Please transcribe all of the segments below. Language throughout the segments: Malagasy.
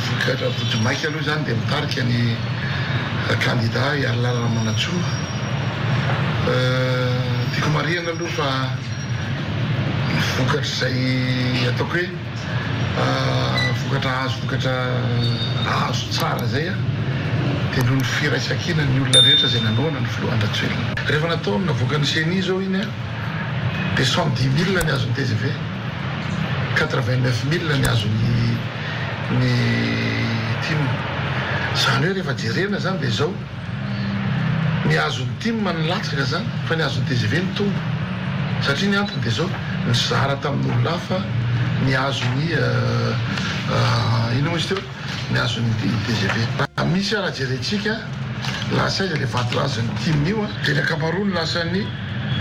vokatra vonjimaika aloha izany dia mitarika ny kandida Harilala Ramanantsoa. Tiako marihana aloha fa ny vokatra izay ataoko hoe vokatra azo vokatra azo tsara izay dia noho ny firaisankinan'ny olona rehetra izay nanohana ny filoha Andry Rajoelina. Rehefa natao ny navoakan'ny Ceni izao iny dia 110 000 ny azon'ny tgv. 89 000 ny azon'ny ny tim. Izany hoe rehefa jerena izany dia izao, ny azon'ny tim no latsaka izany fa ny azon'ny tgv nitombo. Satria ny antony dia izao, nizara tamin'olona hafa ny azon'ny inona moa izy teo? Ny azon'ny tgv. Raha misy ara jerentsika, lasa aiza ilay vato azon'ny tim io an? Dia ny ankamaroany lasan'ny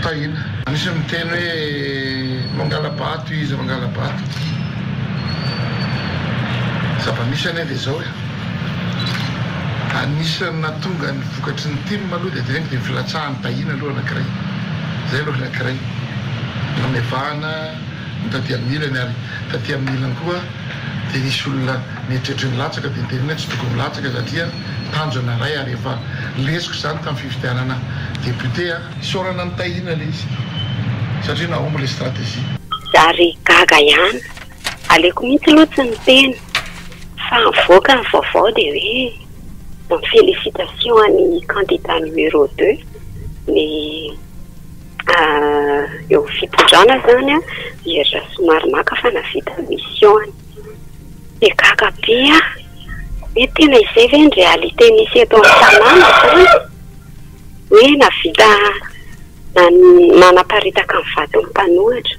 Tahina. Misy miteny hoe mangala-bato izy, mangala-bato. Zava-misy anie dia izao e. Anisan'ny nahatonga ny vokatry ny tim aloha dia teneniko dia ny filatsahan'i Tahina aloha anankiray. Izay aloha anankiray. Namevahana ny taty amin'ny ilany ary taty amin'ny ilany koa dia nisy olona nieritreritra ny hilatsaka dia nitenenina tsy tokony milatsaka satria tanjona iray ary efa lesoka izany tamin'ny fifidianana député a. Isaorana an'i Tahina ilay izy satria nahomby ilay stratégie. Zary gaga ihany. Aleoko mihitsy aloha tsy miteny fa mivoaka ny vaovao dia hoe mi-félicitation an'i candidat numéro deux ny eo fitondrana izany an, Hery Rasoamaromaka fa nahavita ny mission-ny. Dia gaga be aho hoe tena izay ve ny réalité misy eto amin'ny tanàna izany? Hoe nahavita nanaparitaka ny vaton'ny mpanohitra.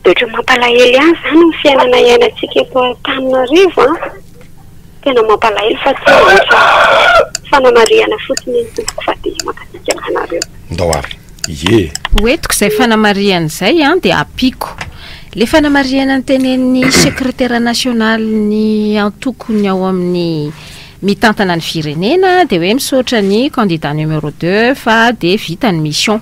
Dia ohatran'ny mampalahelo ihany izany ny fiainana iainantsika eto Antananarivo an! Tena mampalahelo fa tsy mahantra fanamarihana fotsiny iny tompoko fa dia mankasitraka anareo. Ndao ary. Ie. Ho entiko izay fanamarihana izay an, dia ampiako. Ilay fanamarihana notenenin'ny sekretera nasionalin'ny antokony ao amin'ny mitantana ny firenena dia hoe misaotra ny candidat numéro deux fa dia vita ny mission.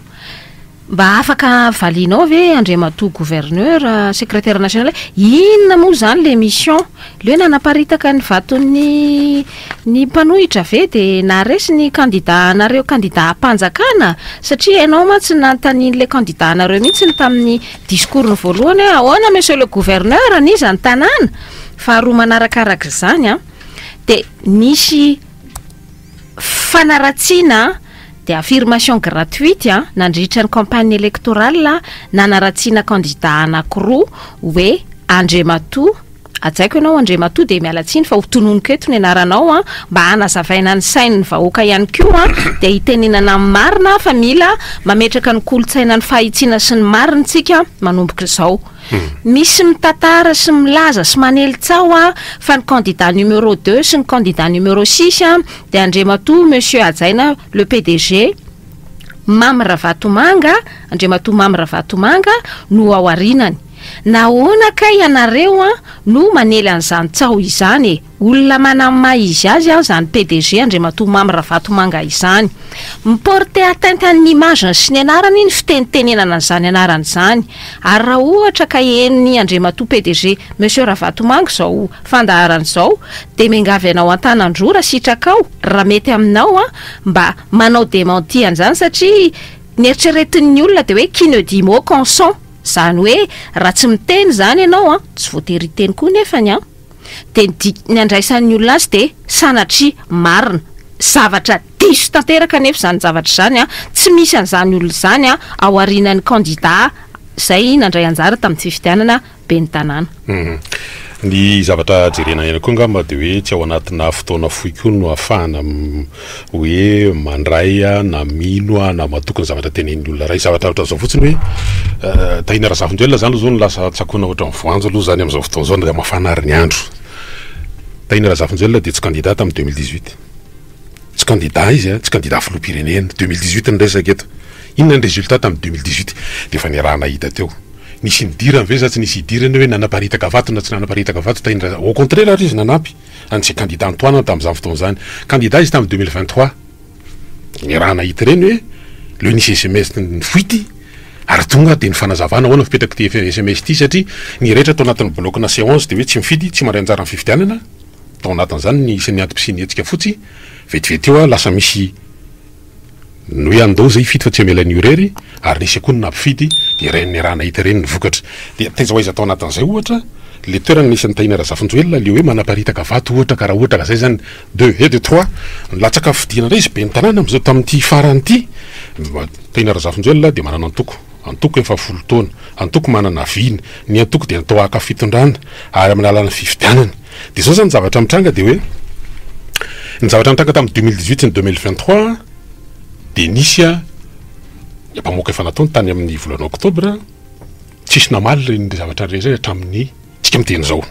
Mba afaka valianao ve Andriamatoa Gouverneur, Secrétaire National hoe inona moa izany le mission? Le hoe nanaparitaka ny vaton'ny ny mpanohitra ve dia naharesy ny candidat anareo candidat am-panjakana? Satria ianao mantsy nanontanian'ilay candidat anareo mihitsy ny tamin'ny discours-ny voalohany hoe ahoana Monsieur le Gouverneur, n'iza ny tanàna? Faharoa manarakarak'izany an, dia nisy Fanaratsiana dia affirmation gratuite nandritra ny campagne électorale nanaratsiana candidat anakiroa hoe Andriamatoa, hajaiko ianao Andriamatoa dia miala tsiny fa ho tononiko eto ny anaranao an, mba hanazavaina ny sain'ny vahoaka ihany koa dia hitenenana ny marina fa mila mametraka ny kolontsaina ny fahitsiana sy ny marina tsika manomboka izao. Misy mitantara sy milaza sy manely tsaho fa ny candidat numéro deux sy ny candidat numéro six dia Andriamatoa Monsieur Hajaina le PDG Mamy Ravatomanga, Andriamatoa Mamy Ravatomanga no ao arinany. Nahoana kay ianareo no manely an'izany tsaho izany e? Olona manana ny maha izy azy an izany PDG Andriamatoa Mamy Ravatomanga izany. Mi-porter atteinte an'ny image-ny sy ny anarany ny fitenitenenana an'izany anarany izany. Ary raha ohatra ka henon'i Andriamatoa PDG Monsieur Ravatomanga izao fandaharana izao dia miangavy anao an-tanan-droa raha sitrakao, raha mety aminao an, mba manao démenti an'izany satria ny eritreretin'ny olona dia hoe qui ne dit mot consent. Izany hoe raha tsy miteny izany ianao an, tsy voatery hiteny koa nefany an. dia ny dik ny andraisan'ny olona azy dia sanatria marina. Zavatra diso tanteraka anefa izany zavatra izany an, tsy misy an'izany olona izany an ao aorianan'ny kandida izay nandray anjara tamin'ny fifidianana ben'ny tanàna. Ny zavatra jerena ihany koa angamba dia hoe tsy ao anatina fotoana fohy koa no ahafahana hoe mandray na mino na matoky ny zavatra tenenin'ny olona iray. Zavatra ohatran'izao fotsiny hoe Tahina Razafinjoelina zany aloha zao no lasa tsakoina ohatran'ny voanjo aloha zany amin'izao fotoana izao na dia mafana ary ny andro. Tahina Razafinjoelina dia tsy candidat tamin'ny 2018. Tsy candidat izy a, tsy candidat filoham-pirenena. 2018 ny resaka eto. Inona ny résultat tamin'ny 2018? Dia efa niaraha-nahita teo. Nisy nidirany ve sa tsy nisy hidirany hoe nanaparitaka vato na tsy nanaparitaka vato Tahina Razafinjoelina. Au contraire ary izy nanampy. an'izay candidat notohanana tamin'izany fotoana izany. Candidat izy tamin'ny 2023. Niaraha-nahita ireny hoe le nisy sms nifuite, Ary tonga dia ny fanazavana ahoana fipetrak'ity sms ity satria ny rehetra tao anatin'ny bloc-na C11 dia hoe tsy mifidy, tsy mandray anjara amin'ny fifidianana, tao anatin'izany ny isan'ny antom-pisian'ny hetsika fotsy, vetivety eo lasa misy ny hoe andao izay hifidy fa tsy hamela an'io irery, ary nisy koa ny nampifidy dia ireny niaraha-nahita ireny ny vokatra. Dia taiza ho aiza tao anatin'izay ohatra le toerana nisy an'i Tahina Razafinjoelina le hoe manaparitaka vato ohatra ka raha ohatra ka zay zany deux et de trois nilatsaka fidiana indray izy ben'ny tanàna amin'izao tamin'ity farany ity, Tahina Razafinjoelina dia manana antoko, antoko efa folo taona, antoko manana vina, ny antoko dia natao haka fitondrana ary amin'ny alalan'ny fifidianana. Dia izao izany ny zavatra mitranga dia hoe, ny zavatra nitranga tamin'ny 2018 sy ny 2023 dia nisy ny ampamoaka efa nataony tany amin'ny volana oktobra, tsisy namaly ireny zavatra ireny izay hatramin'ny tsika miteny izao.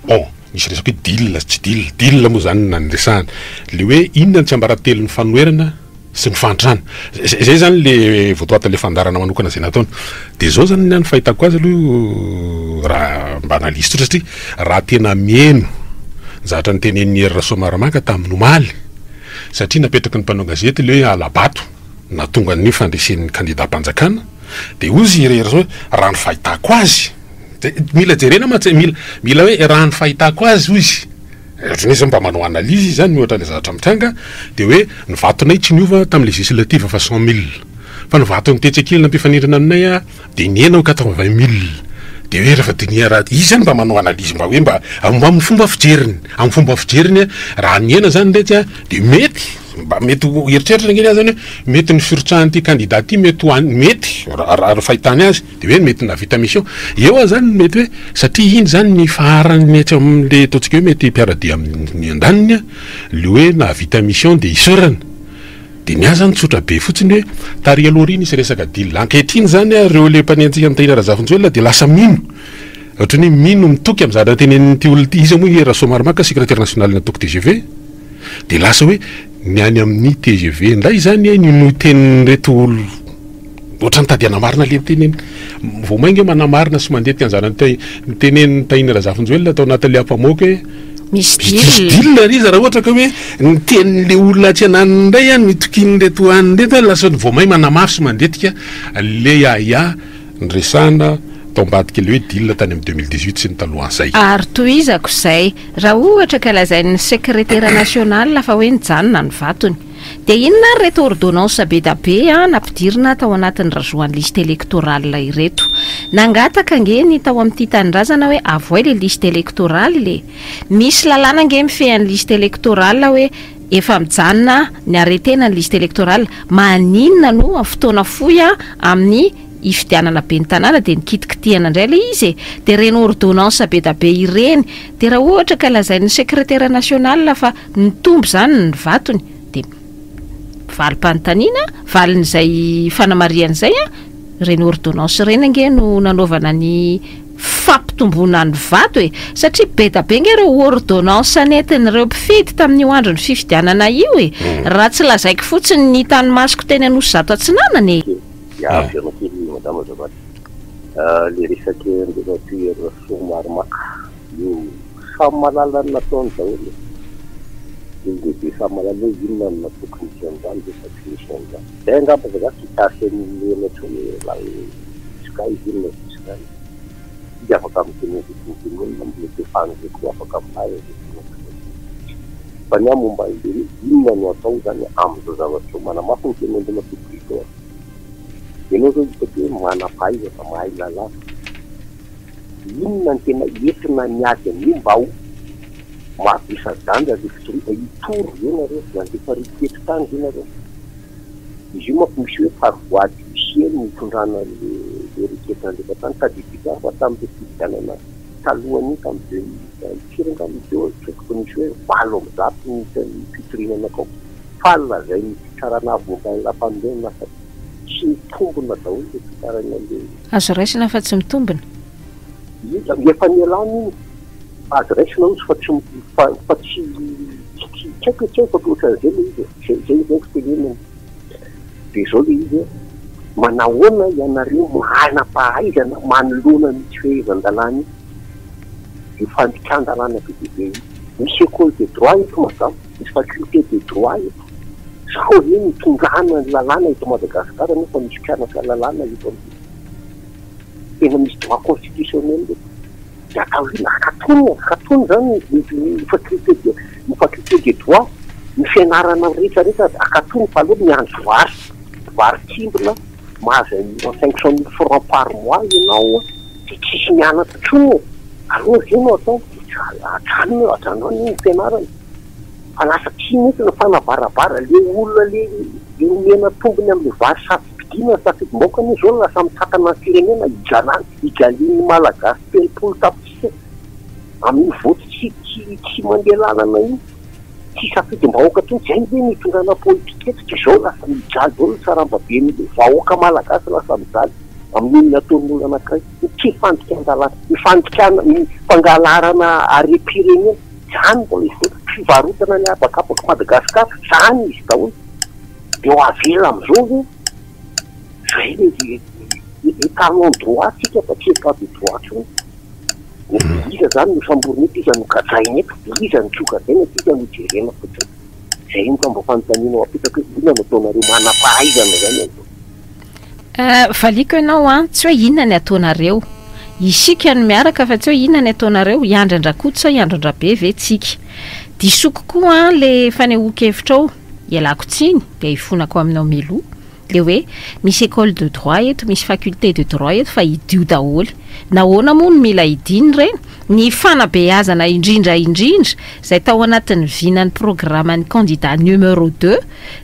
Bon, nisy resaka hoe deal sy tsy deal, deal moa izany no niresahana. Ilay hoe inona ny tsiambaratelon'ny fanoherana sy ny fahantrana. Zay zany le votoatin'le fandaharana manokana zay nataony. De zao zany ny ahy ny fahitako azy aloha raha mba analyse tsotra satria raha tena miheno ny zavatra notenenin'i Hery Rasoamiaramanga tamin'ny omaly satria napetraky ny mpanao gazety le hoe hala-bato nahatonga ny fandresen'ny kandidam-panjakana de hozy i Hery Rasoa hoe raha ny fahitako azy de mila jerena mantsy e, mila mila hoe raha ny fahitako azy hoy izy Ohatran'ny hoe zao mba manao analyse izy zany mihoatra ilay zavatra mitranga dia hoe ny vatonay tsy niova tamin'ny législative fa 100 mille fa ny vaton'ny tetsy ankilany nampifanindrina aminay a dia nihena ho 80 mille dia hoe rehefa dinihana raha izy zany mba manao analyse mba hoe mba amin'ny fomba fijeriny amin'ny fomba fijeriny a raha nihena zany retsy a dia mety mba mety ho eritreritra ange ny ahy zany hoe mety ny firotsahan'ity candidat ity mety ho any mety raha fahitany azy De hoe mety nahavita mission. Eo aza zany mety hoe satria iny zany ny faharan'ny etsy amin'le ataontsika hoe mety mpiara-dia amin'ny andaniny an, le hoe nahavita mission de isaorana. De ny ahy zany tsotra be fotsiny hoe tary aloha ary nisy resaka deal. Ankehitriny zany an, ireo le mpanenjika an'i Tahina Razafinjoelina de lasa mino. Ohatran'ny hoe mino mitoky amin'ny zavatra tenenin'ity olona ity. Iza moa i Hery Rasoamaromaka, secrétaire national-n'ny antoko tgv? De lasa hoe ny any amin'ny tgv indray zany ny no tenin'ireto olona. Ohatran'ny tady hanamarina le niteneny. Vao mainka manamarina sy mandetika an'izany ny tenenin'i Tahina Razafinjoelina tao anatin'ilay ampamoaka hoe Misy misy deal. deal ry iza raha ohatra ka hoe ny tenin'le olona atsy ananiny indray an, ny itokian'ireto any ireto an, lasa vao may manamafy sy mandetika le ahiahy niresahana tao ambadik'ilay hoe deal tany amin'ny 2018 sy ny talohan'izay. Ary tohizako izay, raha ohatra ka lazain'ny sekretera national fa hoe nijanona ny vatony. Dia inona ary ireto ordonnance be da be nampidirina tao anatin'ny razoan'ny liste électorale ireto? Nangataka ange ny tao amin'ny Tia Tanindrazana hoe avoay le liste électorale e! Misy lalàna ange mifehy an'ny liste électorale hoe efa mijanona ny arrêter-na ny liste électorale, maninona no amin'ny fotoana fohy amin'ny hifidianana ben'ny tanàna dia nikitikitihana indray ilay izy e! Dia ireny ordonnance be da be ireny, dia raha ohatra ka lazain'ny secrétaire national fa Nitombo izany ny vatony dia valim-panontaniana, valin'izay fanamarihana izay an, ireny ordonnance ireny ange no nanaovana ny fampitomboana ny vato e! Satria be da be ange ireo ordonnance nentin'ireo mpifidy tamin'io andron'ny fifidianana io e! Raha tsy lazaiko fotsiny ny hitan'ny masoko teny Anosizato Atsinanana e! Ya, averina kely madama azafady. Le resaka Andriamatoa Hery Rasoamaromaka io Samy mahalala ny nataony daholo e. Olon-dehibe samy mahalala hoe inona no tokony hisy an'izany ve sa tsy misy an'izany. Izay angamba fa za tsy hitarika an'iny ela intsony hoe lahy hoe jusqu'à izy inona jusqu'à izy. Izy afaka miteny an'izay tiany tenenina, mety ho fahan'izay koa afaka milaza izay tiany lazaina. Fa ny ahy momba an'ilay hoe inona no atao izany amin'izao zavatra izao, manamafy ny tenin'Andriamatoa Président aho. Ianao izao hitako hoe manam-pahaizana, mahay lalàna. Inona no tena entina miady amin'io mba ho mavesa-danja le fitoriana? Hitory ve nareo? Nandefa requête tany ve nareo? Izy io manko misy hoe par voie d'huissier no nitondrana le le requête nandefa tany. Tadidiko tsara fa tamin'ireo fifidianana talohan'iny tamin'ny 2000 firy angamba izy teo tsy haiko fa nisy hoe 108 ny isan'ny fitoriana nakao fa lazain'ny fitsarana avo momba ny lampanorenana fa tsy mitombina daholo le fitsarana le Azo raisina fa tsy mitombina. Efa nialana iny. Azo raisina ozy fa tsy fa fa tsy tsy tsy haiko hoe tsy haiko fa ohatran'izay ilay izy e. Zay zay zay ny fitenenana. Dia izao ilay izy hoe manahoana ianareo manam-pahaizana manoloana an'io tsy fehezan-dalàna io, io fandikan-dalàna be dia be io. Misy école de droit eto madama, misy faculté de droit eto. Zao ve no itondrana ny lalàna eto Madagasikara nefa misy mpianatra lalàna eto amintsika? Tena misy droit constitutionnel eto. Dia atao inona? Akatony, akatony zany ny faculté de, ny faculté de droit, ny fianarana rehetra rehetra akatony fa aleo miandry vary, vary tsimbina, mahazo un million 500 mille francs par mois ianao dia tsisy mianatra intsony e! Aleo ve no atao? Dia ajanona eo, ajanona anie ny fianarana. Fa lasa tsy mety ny fanabarabara le olona le le omena tombony amle vary safidiana ny safidim-bahoaka anie zao no lasa mitantana ny firenena hijalany hijalian'ny malagasy 30 tapitrisa amin'io vote tsy tsy tsy mandeha lalana io tsy safidim-bahoaka intsony zay ve ny hitondrana politika eto de zao lasa mijaly daholo ny sarambaben'ny vahoaka malagasy lasa mijaly amin'iny nataon'olona anakiray ny tsy fandikan-dalàna ny fandikana ny fangalarana harem-pirenena. Zany mbola izy daholo, fivarotana ny habakabak'i Madagascar, zany izy daholo, de ho avela amizao ve? Zay le etalon droit tsika fa tsy etat de droit tsony, iza zany no samborina eto, iza no gadraina eto, iza no tsy ho gadraina eto, iza no jerena fotsiny, zay no mba fanontaniana ho apetrako hoe inona no ataonareo manam-pahaizana zany amizao? Valiako ianao an, tsy hoe inona ny ataonareo. Isika no miaraka fa tsy hoe inona ny ataonareo, hiandry an-dRakoto sa hiandry an-dRabe ve tsika? Disoko koa an le fanehoan-kevitrao, ialako tsiny dia ifonako aminao mialoha, le hoe misy école de droit eto, misy faculté de droit eto fa idio daholo. Nahoana moa no mila idiana ireny? Ny fanabeazana indrindra indrindra izay tao anatin'ny vinan'ny programan'ny candidat numéro deux,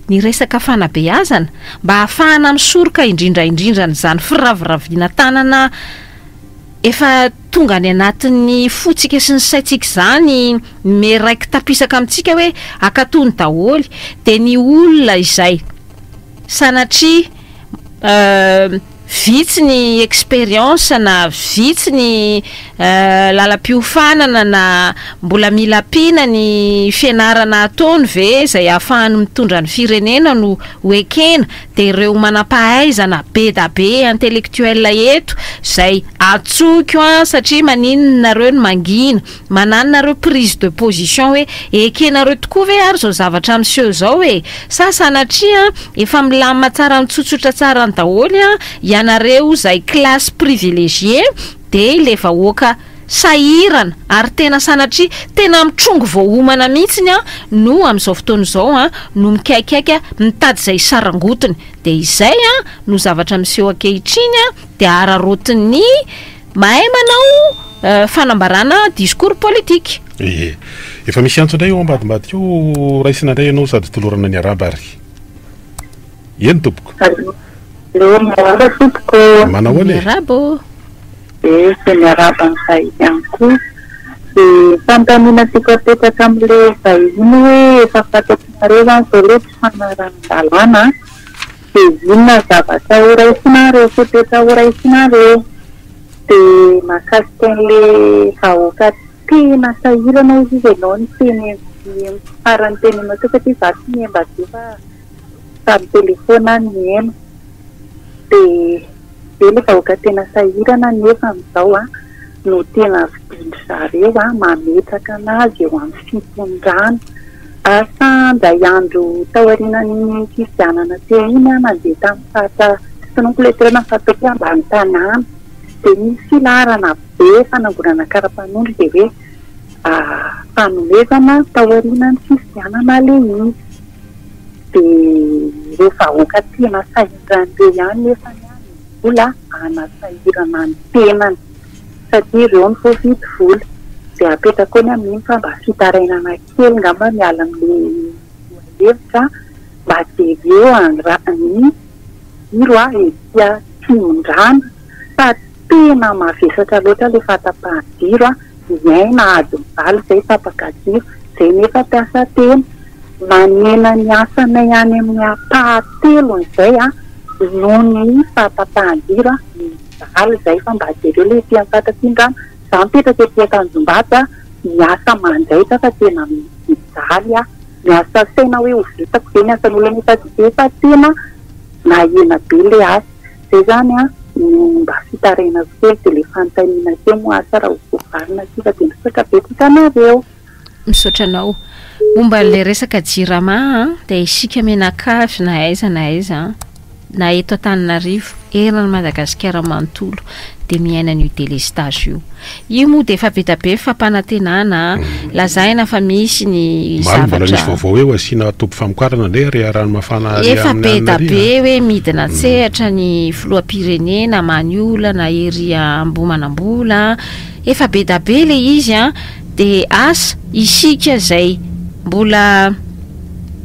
ny resaka fanabeazana mba hahafahana misoroka indrindra indrindra an'izany firaviraviana tanana efa tonga any anatin'ny fontsika sy ny saintsika izany miraiki-tapisaka amintsika hoe akatony daholo dia ny olona izay sanatria Vitsy ny expérience na vitsy ny lalam-piofanana na mbola mila ampiana ny fianarana ataony ve izay ahafahany mitondra ny firenena no ho ekena dia ireo manampahaizana be da be intellectuel eto izay antsoiko an satria maninona nareo no mangina Manano nareo prise de position hoe ekenareo tokoa ve ary zao zavatra miseho zao e? Sa sanatria efa milamina tsara mitsotsotra tsara any daholo an ianareo zay classe privilégiée de le vahoaka sahirana ary tena sanatria tena mitrongy vao homana mihitsiny an no amin'izao fotoana izao an no mikaikaika mitady izay sarangotiny de izay an no zavatra miseho ankehitriny an de araraotin'ny Mahay manao fanambarana discours politique. Ie. Efa misy antso indray eo ambadimbadika eo, raisina indray ianao sady tolorana ny arahaba ary. Eny tompoko. Allo, miarahaba tompoko. Manahoana e? Miarahaba ô. Dia dia miarahaba ny vahiny ihany koa. Dia fanontaniana tiako apetraka amin'ilay vahiny hoe efa fantatrareo izany izao ilay tsy fanarahan-dalàna Dia inona ny zavatra ho raisinareo, fepetra ho raisinareo? Dia mahakasika an'ilay vahoaka tena sahirana hozy izy ianao niteny ny farany teneninao teo satria izaho tsy nihaino radio fa tamin'ny telephone aho nihaino. Dia be ilay vahoaka tena sahirana nefa amin'izao an no tena vidian-dry zareo mametraka an'azy eo amin'ny fitondrana. Asa indray andro taorianan'iny fifidianana teo iny aho nandeha tamin'ny faritra, tsy tononiko ilay toerana fa ataoko hoe ambany tanàna, dia nisy filaharana be fanangonana kara-panondro dia hoe fanomezana taorianan'ny fifidianana ilay izy. Dia ireo vahoaka tena sahirana ireo ihany nefa no mbola hanasahirana ny tenany. Satria ireo no voavidy vola. Dia apetrako eo ny amin'iny fa mba fitarainana kely ngamba miala amin'ilay lohahevitra, mba jereo ny jiro ety Atsimondrano fa tena mavesatra loatra ilay fahatapahan-jiro a, miaina adiny valo izay tapaka jiro, izay nefa mpiasa tena. Manena ny asanay any amin'ny ampahatelony izay noho ny fahatapahan-jiro. Mijaly izay fa mba jereo le ety Antsakatsindrano, za mipetraka ety Antanjombato a, miasa manjaitra fa tena mijaly aho, miasa saina hoe ho vitako ve ny asan'olona nefa efa tena nahena be le asa, zay zany a no mba fitarainako kely de le fanontaniana teo moa asa raha ho voavalina ty fa de misaotra betsaka anareo. Misaotra anao. Momba an'ilay resaka jirama an, dia isika mianakavy na aiza na aiza an, na eto Antananarivo, eran'i Madagasikara manontolo dia miaina an'io délestage io. Io moa dia efa be dia be ny fampanantenana an, lazaina fa misy ny Omaly mbola nisy zavatra. vaovao hoe ho asiana toby famokarana indray ary Ranomafana ary Efa amin'ny be alina da ary be an. hoe midina an-tsehatra ny filoham-pirenena hamaha ny olana ery Ambohimanambola, efa be da be ilay izy an, dia asa isika izay mbola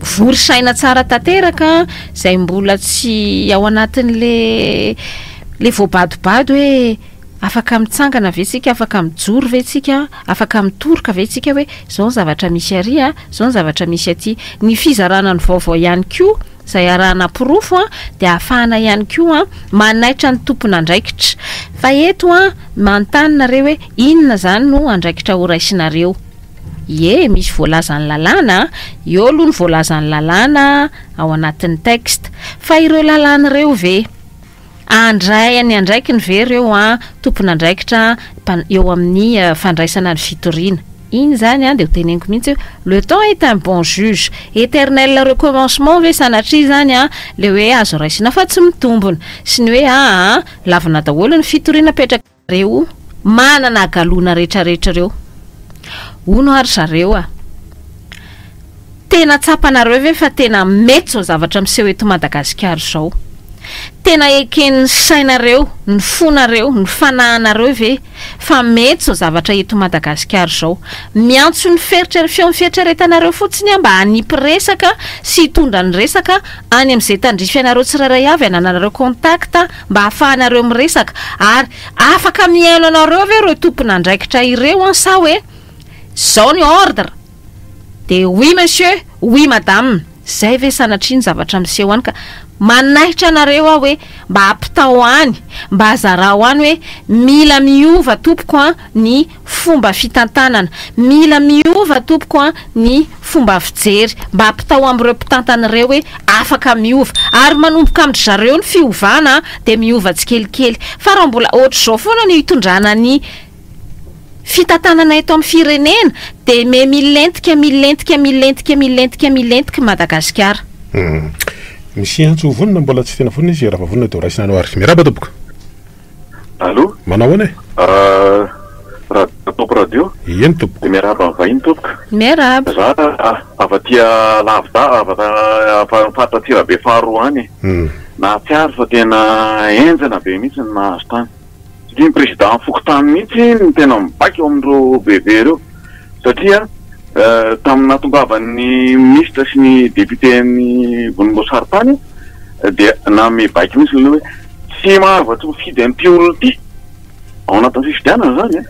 vory saina tsara tanteraka, izay mbola tsy ao anatin'le le voabadobado hoe afaka mitsangana ve tsika, afaka mijoro ve tsika, afaka mitoroka ve tsika hoe izao ny zavatra misy ary a, izao ny zavatra misy aty. Ny fizarana ny vaovao ihany koa izay arahana porofo a, dia ahafahana ihany koa manaitra ny tompon'andraikitra. Fa eto a, manontany nareo hoe inona izany no andraikitra horaisinareo? Ie, misy voalazan'ny lalàna a, eo aloha ny voalazan'ny lalàna ao anatin'ny texte. Fa ireo lalàna ireo ve? Handray ny andraikiny ve ireo an, tompon'andraikitra eo amin'ny fandraisana ny fitoriana? Iny izany an, dia ho teneniko mihitsy hoe le temps est un bon juge. Eternel recommencement ve sanatria izany an, le hoe azo raisina fa tsy mitombona. Sy ny hoe aa, lavina daholo ny fitoriana apetraka. Reo manana hagaloana retraretra reo hono ary zareo a! Tena tsapanareo ve fa tena mety zao zavatra miseho eto Madagasikara zao? Tena eken'ny sainareo, ny fonareo, ny fanahinareo ve fa mety zao zavatra eto Madagasikara zao? Miantso ny feritra ny feon'ny fieritreretanareo fotsiny aho mba hanipy resaka sy hitondra ny resaka any amin'izay tandrify anareo tsirairay avy anananareo contact mba ahafahanareo miresaka ary afaka mihaino anareo ve ireo tompon'andraikitra ireo an sa hoe zao ny ordre de oui monsieur oui madame zay ve sanatria ny zavatra miseho any ka manaitra anareo aho hoe mba ampitao any mba zarao any hoe mila miova tompoko an ny fomba fitantanana. Mila miova tompoko a ny fomba fijery. Mba ampitao amin'ireo mpitantana ireo hoe afaka miova. Ary manomboka amin-dry zareo ny fiovana dia miova tsikelikely. Fa raha mbola ohatr'izao foana no hitondrana ny fitantanana eto amin'ny firenena dia me milentika milentika milentika milentika milentika Madagasikara. Misy antso vonona mbola tsy tena vonona izy raha vao vonona dia ho raisina anao ary. Miarahaba tompoko. Allo. Manao ahoana e? Radio Top Radio. Eny tompoko. Dia miarahaba ny vahiny tompoko. Miarahaba. Za avy aty lavida avy amin'ny faritra Antsirabe faharoa any. Nahatsiaro fa tena henjana be mihitsy ny nahazo tany. Satria ny président fokontany mihitsy no tena mibaiko eo amin'ireo bebe ireo. Satria tamin'ny nahatongavan'ny minisitra sy ny député an'ny volomboasary tany dia nanome baiko mihitsy ny hoe tsy mahazo tsy mifidy an'ity olona ity ao anatin'ny fifidianana izany e.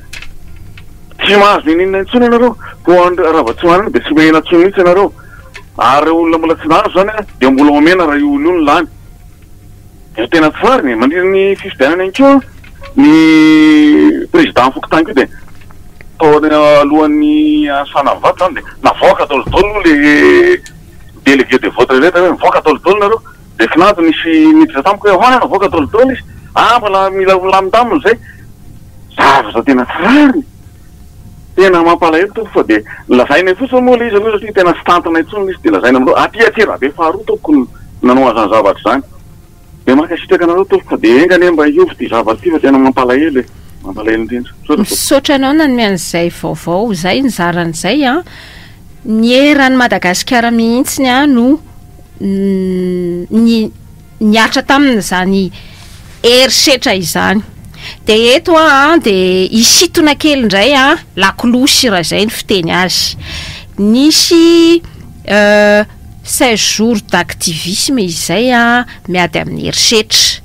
Tsy mahazo n'inon'inona intsony ianareo. Koa raha vao tsy manana dia tsy omena intsony mihitsy ianareo. Ary ireo olona mbola tsy nahazo izany dia mbola omena raha io olona io no lany. Dia tena tsy rariny e. Mandritra ny fifidianana ihany koa ny président fokontany koa dia tao alohan'ny hanisana ny vato izany dia navoaka daholo daholo aloha le délégué de vote rehetra hoe mivoaka daholo daholo nareo. Dia kinanjo nisy niditra tamiko hoe ahoana navoaka daholo daholo izy. Ah mbola mila milamindamina izay. Zavatra tena tsy rariny. Tena mampalahelo tompoko fa dia lazainay fotsiny moa ilay izy aloha satria tena tsy tantina intsony ilay izy dia lazaina aminareo aty Antsirabe faharoa tompoko no nanao an'izany zavatra izany. Dia mankasitraka anareo tompoko fa dia enga anie mba hiova ity zavatra ity fa tena mampalahelo e. Mampalahelo indrindra. Misaotra tompoko. Misaotra anao nanome an'izay vaovao izay nizara an'izay an. Ny eran'i Madagasikara mihitsiny an no ny nihatra taminy izany herisetra izany. Dia eto aho dia hisintona kely indray an, lakolosy raha izay ny fiteny azy. Nisy 16 jours d'activisme izay an, miady amin'ny herisetra.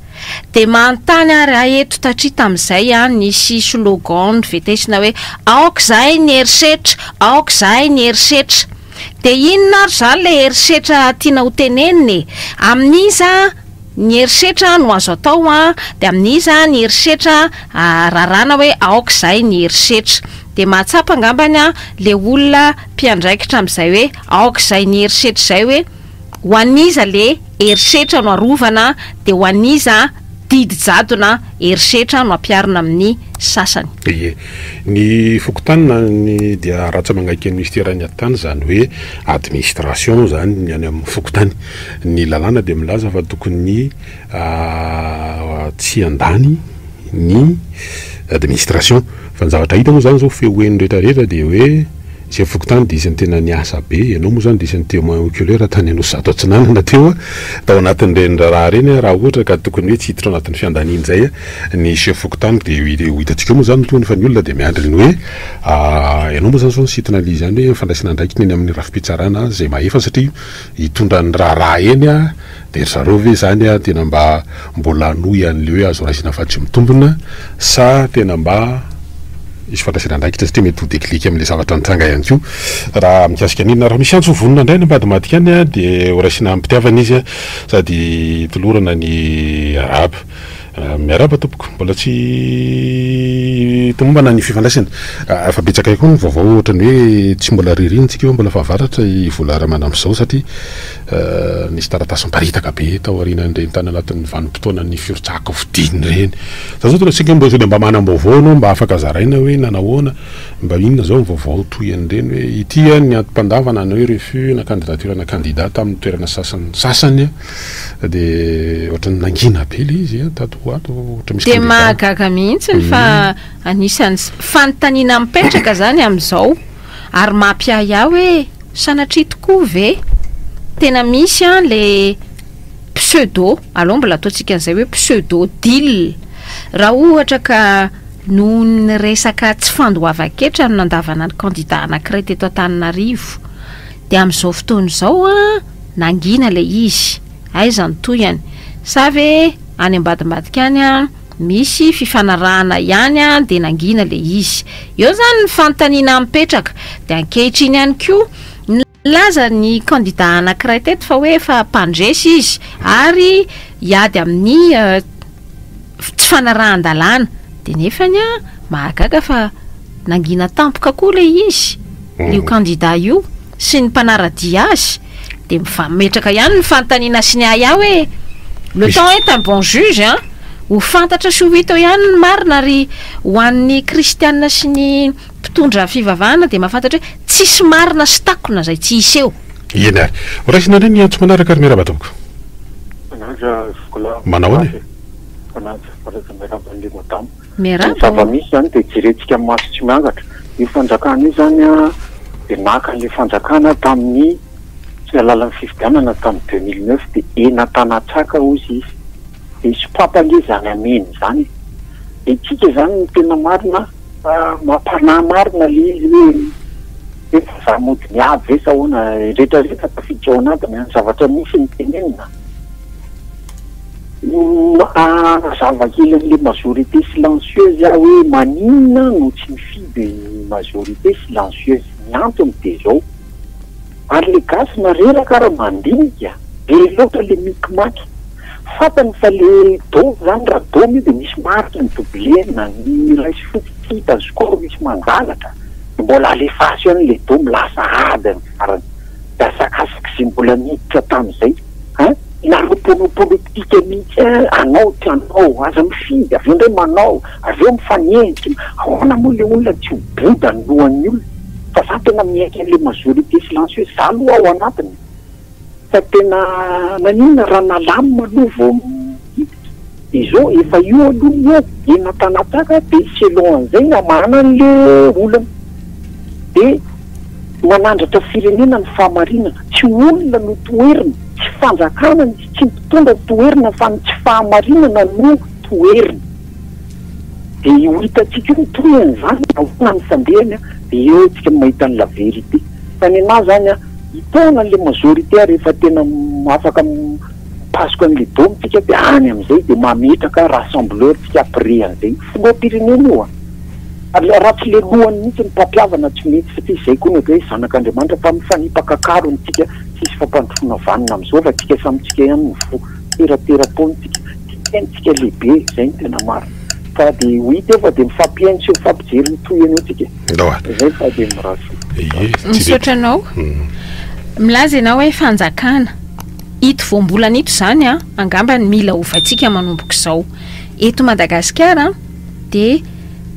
Dia manontany ary aho eto satria tamin'izay an, nisy slogan novetesina hoe aoka izahay ny herisetra, aoka izahay ny herisetra. Dia inona ary izany ilay herisetra tiana ho tenenina e? Amin'iza ny herisetra no azo atao an? Dia amin'iza ny herisetra raràna hoe aoka izay ny herisetra? Dia mahatsapa angambany an ilay olona mpiandraikitra amin'izay hoe aoka izay ny herisetra izay hoe ho an'iza ilay herisetra no arovana dia ho an'iza. didy jadona, herisetra no ampiharina amin'ny sasany. Ie. Ny fokontany na ny dia ratsa-mangaiky ny minisiteran'ny atitany izany hoe administration izany ny any amin'ny fokontany. Ny lalàna dia milaza fa tokony tsy handany ny administration. Fa ny zavatra hita moa izany izao feo heno rehetra rehetra dia hoe ny chef fokontany dia isan'ny tena niasa be, ianao moa izany dia isan'ny témoin oculaire tany Anosizato Atsinanana teo tao anatin'ireny raharaha ireny raha ohatra ka tokony hoe tsy hiditra ao anatin'ny fiandaniana izay ny chef fokontany dia ho hitantsika eo moa izany ny tohiny fa ny olona dia miandry ny hoe ianao moa izany izao nisintona an'ilay izy ihany hoe fandraisana andraikitra eny amin'ny rafi-pitsarana izay mahefa satria hitondra ny raharaha eny Dia ry zareo ve izany tena mba mbola hanohy an'ilay hoe azo raisina fa tsy mitombina sa tena mba hisy fandraisana andraikitra satria mety ho déclic amin'ilay zavatra nitranga ihany koa raha mikasika an'iny. Raha misy antso vonona indray any ambadimbadika any dia ho raisina amim-pitiavana izy sady tolorana ny arahaba. Miarahaba tompoko, mbola tsy tomombana ny fifandraisana. Efa betsaka ihany koa ny vaovao ohatran'ny hoe tsy mbola ririnina tsika io, mbola fahavaratra i Vola Ramanamizao satria nisy taratasy miparitaka be tao aorianan'ireny tany anatin'ny vanim-potoanan'ny firotsahan-kofidina ireny. Za zao tena saika mba sao dia mba manam-baovao ianao mba afaka zaraina hoe nanahoana, mba inona zao ny vaovao toy an'ireny hoe ity ny antom-pandavana na hoe refus na candidature na candidat tamin'ny toerana sasany sasany. Dia ohatran'ny nangina be ilay izy an, tato ho ato, ohatra misy Dia candidat. mahagaga mihitsy fa anisan'ny fanontaniana mipetraka izany amin'izao ary mampiahiahy hoe sanatria tokoa ve tena misy an le pseudo, aleo mbola ataontsika an'izay hoe pseudo deal, raha ohatra ka noho ny resaka tsy fandoavan-ketra no nandavana ny kandida anankiray teto Antananarivo dia amin'izao fotoana izao an, Nangina ilay izy. Aiza ny tohiny? Sa ve any ambadimbadika any misy fifanarahana ihany dia nangina ilay izy? Eo izany ny fanontaniana mipetraka. Dia ankehitriny ihany koa, nilaza ny kandida anankiray teto fa hoe efa mpandresy izy ary hiady amin'ny tsy fanarahan-dalàna. Dia nefany mahagaga fa nangina tampoka koa ilay izy, io kandida io. sy ny mpanara-dia azy dia mifametraka ihany ny fanontaniana sy ny ahiahy hoe le temps est un bon juge an! Ho fantatra sy ho hita eo ihany ny marina ary ho an'ny kristiana sy ny mpitondra fivavahana dia mahafantatra hoe tsisy marina sy takona izay tsy hiseho. Eny ary. Ho raisina indray ny antso manaraka ry miarahaba tompoko. Manaja Zokilahy. Manahoana e? Manaja, manaja miarahaba an'ilay madama. Ny Miarahaba ô! zava-misy izany dia jerentsika amin'ny maso tsy miangatra. Io fanjakana io izany dia naka an'ilay fanjakana tamin'ny tsy alalan'ny fifidianana tamin'ny 2009 dia enantanatsaka hozy izy. Dia sopapa ange izany hameno izany e. Dia tsika izany ny tena marina mampanahy marina ilay izy hoe hoe vazaha mody miady ve sa ahoana. Rehetra rehetra tafiditra ao anatiny an. Zavatra misy ny tenenina. Hanazava kely an'ilay majorité silencieuse aho hoe maninona no tsy mifidy ny majorité silencieuse. Ny antony dia izao, ary ilay gasy na reraka ara mandinika, be loatra ilay mikimaky. Fantany fa ilay dôme izany, raha dôme io dia misy marika ny doublena, ny iray sy fotsy tsy hita ny score misy mangalatra, dia mbola alefaso ihany ilay dôme, lasa ady ny farany. Dia asakasak'izay mbola niditra tamin'izay. Hein? Nareo mpanao politika mihitsy hein, anao tsy anao, aza mifidy, avy eo indray manao, avy eo mifanenjika, ahoana moa le olona tsy ho boda ny lohan'ny olona? Fa za tena miaiky an'le majorité silencieuse, za aloha ao anatiny fa tena naninona raha nalamina aloha vao miditra, de zao efa io aloha ny eo, eny an-tanataka de selon an'izay ny hamahana an'le olana, de Manandratra firenena ny fahamarinana. Tsy olona no toherina, tsy fanjakana, tsy mpitondra no toherina fa ny tsy fahamarinana no toherina. Dia ho hitantsika eo ny tohiny izany, ahoana ny fandehany dia eo tsika no mahita ny la vérité. Fa ny anah izany an, hitaona an'ilay majorité rehefa tena afaka mipasoka an'ilay dôme tsika dia any amin'izay dia mametraka rassembleur tsika après an'izay. Filoham-pirenena io an. Ary raha tsy le lohany mihitsy ny mpampihavana tsy mety satria izay koa ny atao hoe zanak'Andriamanitra fa mifanipaka karony tsika tsisy fampandrosoana vanona amizao fa tsika samy tsika ihany no voa teratera-poana tsika tia tena tsika lehibe zay no tena marina fa de ho hita eo fa de mifampihaino sy mifampijery mitohy eny eo tsika zay fa de mirary soa. Misaotra anao. Milaza ianao hoe fanjakana. Ito voambolana ito izany an, angamba ny mila ovaintsika manomboka izao. Eto Madagasikara dia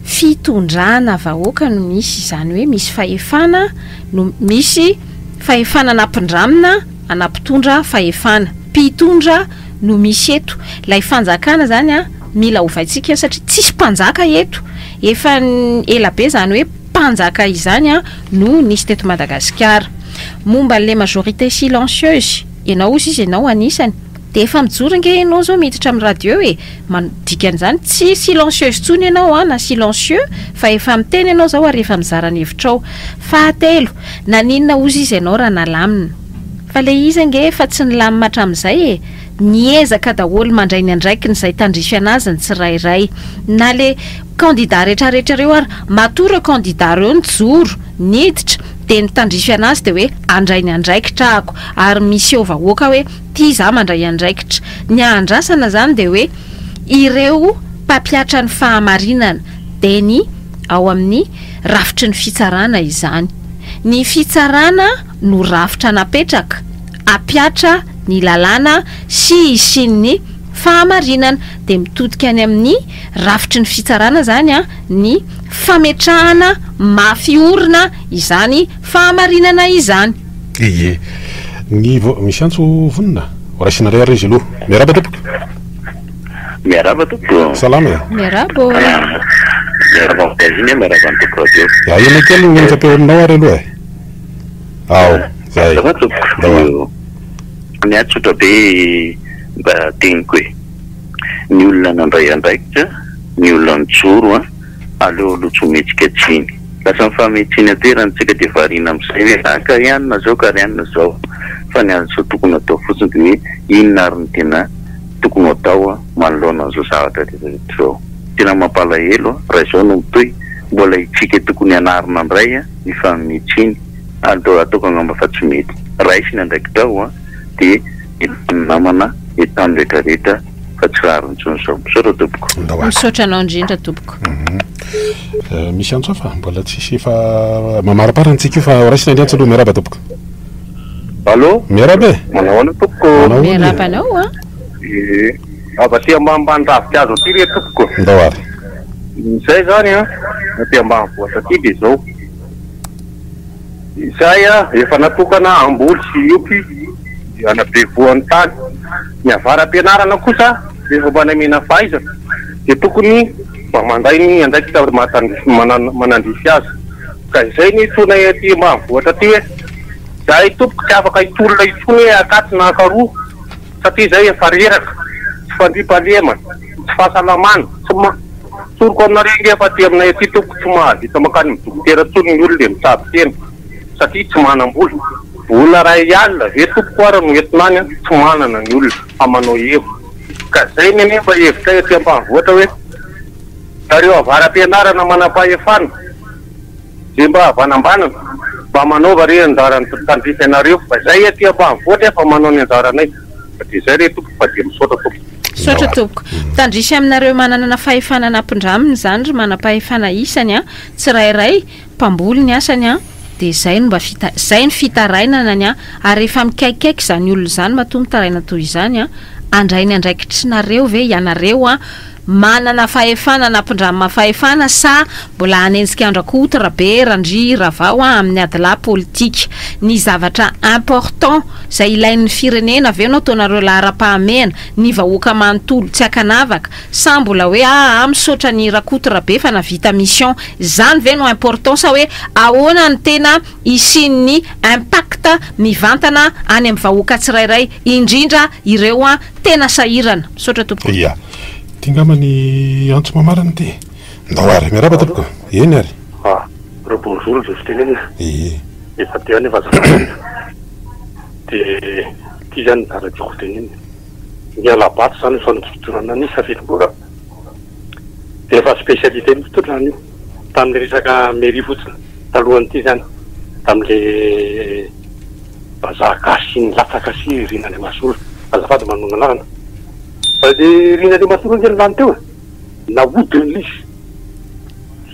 fitondrana vahoaka no misy, izany hoe misy fahefana no misy fahefana nampindramina ana mpitondra fahefana. Mpitondra no misy eto. Ilay fanjakana izany an, mila ovaintsika satria tsisy mpanjaka eto. Efa ela be izany hoe mpanjaka izany an no nisy teto Madagasikara. Momba an'ilay majorité silencieuse, ianao ozy izy ianao anisany, dia efa mijoro ange ianao izao miditra amin'ny radio e, man, dikan'izany tsy silencieuse intsony ianao an na silencieux fa efa miteny ianao izao ary efa mizara ny hevitrao. Fahatelo, naninona ozy izy ianao raha nalamina? Fa ilay izy ange efa tsy nilamina hatramin'izay e! Miezaka daholo mandray ny andraikiny izay tandrify anazy ny tsirairay. Na le candidat retraretra reo ary, matoa reo candidat reo nijoro, niditra, dia ny tandrify anazy dia hoe handray ny andraikitra ahako ary miseho vahoaka hoe ty za mandray andraikitra. Ny ahandrasana zany dia hoe ireo mpampiatra ny fahamarinana dia ny ao amin'ny rafitry ny fitsarana izany. Ny fitsarana no rafitra napetraka. hampiatra ny lalàna sy hisian'ny fahamarinana, dia mitodika any amin'ny rafitry ny fitsarana izany ny fametrahana mafy orina izany fahamarinana izany. Ie. Ny vao misy antso vonona? Ho raisinareo ary izy aloha. Miarahaba tompoko. Miarahaba tompoko. Salama e. Miarahaba ô. Miarahaba Magazine, miarahaba ny tompoko radio. Ahena kely ny onjam-peo aminao ary aloha e. Ao, zay. Ça va tompoko. Ny ahy tsotra be mba teniko e. Ny olona nandray andraikitra, ny olona nijoro an, aleo aloha tsy omentsika tsiny. Lasa mifanome tsiny an-toerana tsika dia variana amin'izay hoe ah ka ry anona zao ka ry anona zao. Fa ny azo tokony atao fotsiny dia hoe inona ary no tena tokony ho atao manoloana an'izao zavatra rehetra rehetra izao. Tena mampalahelo raha izao no mitohy, mbola itsika tokony hanarina indray ny fanome tsiny ary ataoko angamba fa tsy mety. Raiso ny andraikitrao an, dia entano namana, entano rehetra rehetra fa tsy rariny intsony izao. Misaotra tompoko. Misaotra anao indrindra tompoko. Misy antso hafa? Mbola tsisy efa mamaraparana antsika io fa ho raisina ny antso aloha. Miarahaba tompoko. Allo. Miarahaba e. Manao ahoana tompoko? Manao ahoana e? Miarahaba anao an. Ee. Avy aty ambanimbany ravinkazo aty re tompoko. Ndao ary. Izay izany an, aty ambanivohitra aty dia izao. Izay an, efa natokana hamboly sy hiompy hanabe voan'ny tany. Ny avara-pianarana kosa rehefa mba namena fahaizana dia tokony mba mandray ny andraikitra mahatandrify manandrify azy. Ka izay no itonay aty ambanivohitra aty hoe, izahay tompoko tsy afaka hitolona intsony hoe akatsy na akaroa. Satria izay efa reraka, tsy fandriampahalemana, tsy fahasalamana, tsy ma. Tsoriko aminareo ange fa aty aminay aty tompoko tsy mahavita mankany amin'ny dokotera intsony ny olona e, mitsabo tena satria tsy manam-bola. Vola iray alina ve tompoko ara no entina any an, tsy manana ny olona fa manao hevitra. Ka zay ny anie mba hevitray aty ambanivohitra hoe zareo avara-pianarana manam-pahefana, Ze mba havanambanana, mba manaova re anjara tandrify anareo fa zay aty ambanivohitra efa manao ny anjaranay fa de zay re tompoko fa de misaotra tompoko. Misaotra tompoko. Tandrify aminareo mananana fahefana nampindramina izany ry manam-pahefana isany an, tsirairay, mpamboly ny asany an, dia izay no mba fita, izay no fitarainanany an, ary rehefa mikaikaiky izany olona izany matoa mitaraina toy izany an, handray ny andraikitrinareo ve ianareo an, Manana fahefana na mpindrama fahefana sa mbola hanenjika an-dRakoto, Rabe, Randria, Ravao an amin'ny adilahy politika? Ny zavatra important izay ilain'ny firenena ve no ataonareo laharam-pahamehana, ny vahoaka manontolo tsy ankanavaka, sa mbola hoe aa misaotra an'i Rakoto Rabe fa navita mission? Izany ve no important sa hoe ahoana no tena hisian'ny impact mivantana any amin'ny vahoaka tsirairay indrindra ireo an tena sahirana? Misaotra tompoko. Ia. Ity angamba ny antso mamarana ity. Ndao ary. Miarahaba tompoko. Eny ary. Ah, re bonjour izay fitenenana. Ie. Efa teo anefa azafady. Dia ity izany ny zavatra tiako tenenina. Ny hala-bato izany efa notototorana ny safidim-bola. Dia efa spécialité ny fitondrana io. Tamin'ny resaka mairie fotsiny talohan'ity izany. Tamin'ilay vazaha gasy nilatsaka sy Rina Andriamasolo. Azafady manonona anarana. Fa le Rina Andriamasolo ange no lany teo e! Nahodiny ilay izy.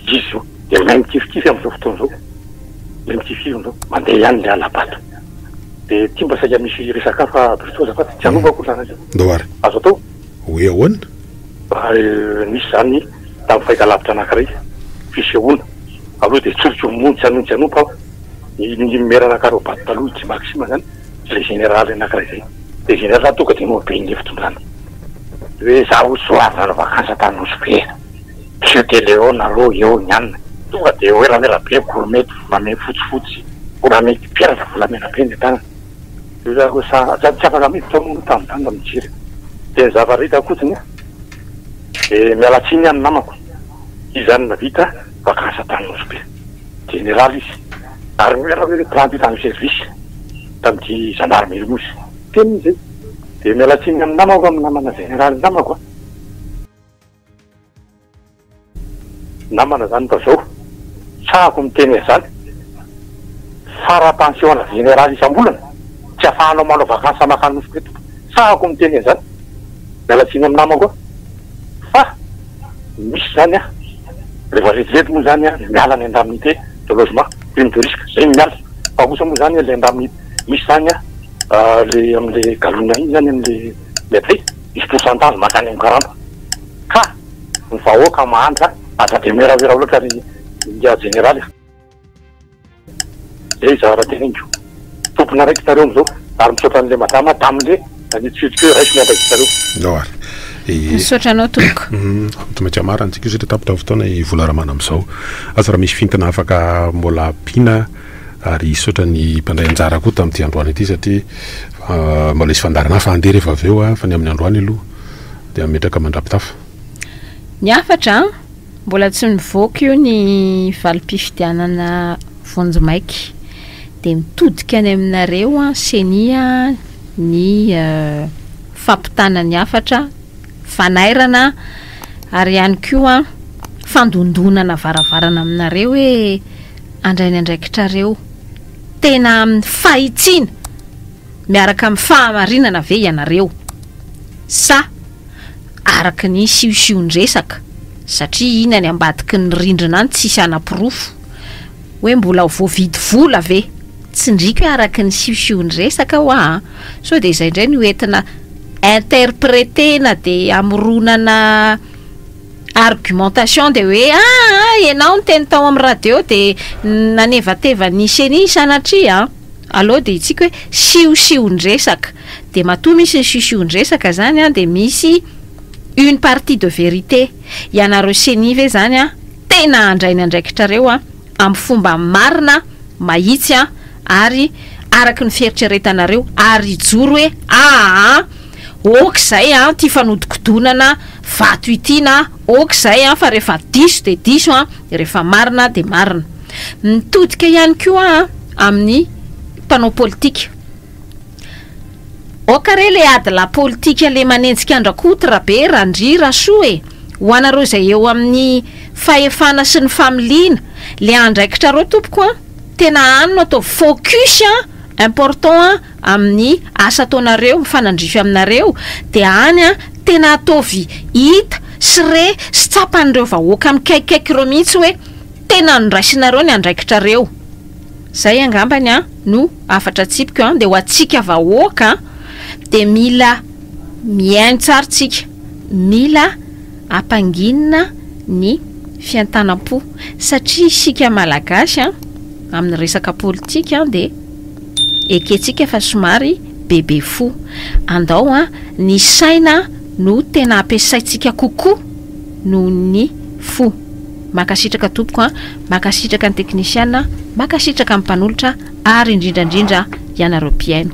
Izy izao dia mahay mikifikify amin'izao fotoana izao. Mahay mikifikify amin'izao. Mandeha ihany ilay hala-bato. Dia ity mba saika misy resaka hafa Brito azafady, tsy hanovako ry zalahy. Ndao ary. Azo atao? Hoe ahoana? Nisy izany tamin'ny fahitalavitra anankiray, fisehoana. Aloha dia tsoriko moa tsy hanompa tsy hanompa aho. Ny ny mera anankarobaty taloha i Maxime izany, ilay général anankiray izay. Ilay général tonga dia nohaben'ilay fitondrana. Hoe izaho soa avy nanao vacances tany Nosy Be. Monsieur Téléon aloha eo ny anona. Tonga dia werawera be gourmette volamena fotsifotsy, volamena peratra volamena be ny tanana. Sady tsy afaka miditra moa tamin'izany mba mijery. Dia ny zavatra hitako fotsiny an, dia miala tsiny aho ny namako, izy izany navita vacances tany Nosy Be. Jeneraly izy. Ary miwerawera 38 ans de service tamin'ity gendarmerie moa izy. Teniny izay. Dia miala tsiny amin'ny namako amin'ny namana jeneraly namako an. Namana zany mba zao sahako miteny an'izany fara pension ana général isam-bolana tsy afahanao manao vacances makany Nosy Be tompoko sahako miteny an'izany miala tsiny amin'ny namako aho fa misy zany an rehefa vetivety moa zany an miala ny indemnité de logement prime de risque zay ny miala fa kosa moa zany le indemnité misy zany an le amle galona iny zany amle le prix misy pourcentage makany amin'ny karama Ka ny vahoaka mahantra aza de miwerawera loatra ry ingahy jeneraly a! Zay zavatra teneniko. Tompon'andraikitra nareo amizao ary misaotra an'le madama tamin'le nanitsihitsika hoe raiso ny andraikitrareo. Ndao ary. Misaotra anao tompoko. Tsy maintsy hamarana tsika io satria tapitra ny fotoana i Vola Ramana amin'izao. Asa raha misy fintina afaka mbola ampiana ary hisaotra ny mpandray anjara koa tamin'ity androany ity satria mbola hisy fandaharana hafa handeha rehefa avy eo fa ny amin'ny androany aloha Dia ametraka mandrapitafa. Ny hafatra an, mbola tsy nivoaka io ny valim-pifidianana vonjimaika. Dia mitodika any aminareo an, ceni an, ny fampitana ny hafatra, fanairana ary ihany koa fandondonana varavarana aminareo hoe handray ny andraikitrareo tena amin'ny fahitsiana. Miaraka amin'ny fahamarinana ve ianareo sa araka ny siosion-dresaka satria iny any ambadiky ny rindrina any tsisy hanaporofo hoe mbola voavidy vola ve? Tsindriko hoe araka ny siosion-dresaka hoa an! Sao dia izay indray no entina interpreter-na dia hamoronana argumentation dia hoe aa ianao niteny tao amin'ny radio dia nanevateva ny ceni sanatria an! Aleo dia itsika hoe siosion-dresaka. Dia matoa misy ny siosion-dresaka zany an, dia misy une partie de vérité. Ianareo ceni ve zany an, tena handray ny andraikitrareo an, amin'ny fomba marina, mahitsy an, ary araka ny fieritreretanareo, ary hijoro hoe aa ok izay an, ity fanodikodonana vato ity na ok izay an, fa rehefa diso dia diso an, rehefa marina dia marina. Mitodika ihany koa aho amin'ny mpanao politika. Aoka re le ady lahy politika le manenjika an-dRakoto, Rabe, Randria, Rasoa e! Ho anareo izay eo amin'ny fahefana sy ny familiana, le andraikitrareo tompoko an, tena any no ataovy focus an, important an, amin'ny asa ataonareo, mifanandrify aminareo, dia any an, tena ataovy hita sy re sy tsapan'ireo vahoaka mikaikikaiky ireo mihitsy hoe tena noraisinareo ny andraikitrareo. Zay angambany an no hafatra atsipiko an, dia ho antsika vahoaka an, dia mila mihaino tsara tsika, mila ampanginina ny fientanam-po, satria isika malagasy an, amin'ny resaka politika an dia ekentsika fa somary bebe fo. Andao an, ny saina no tena ampiasaintsika kokoa noho ny fo. Mankasitraka tompoko a, mankasitraka ny teknisiana, mankasitraka ny mpanolotra ary indrindra indrindra ianareo mpihaino.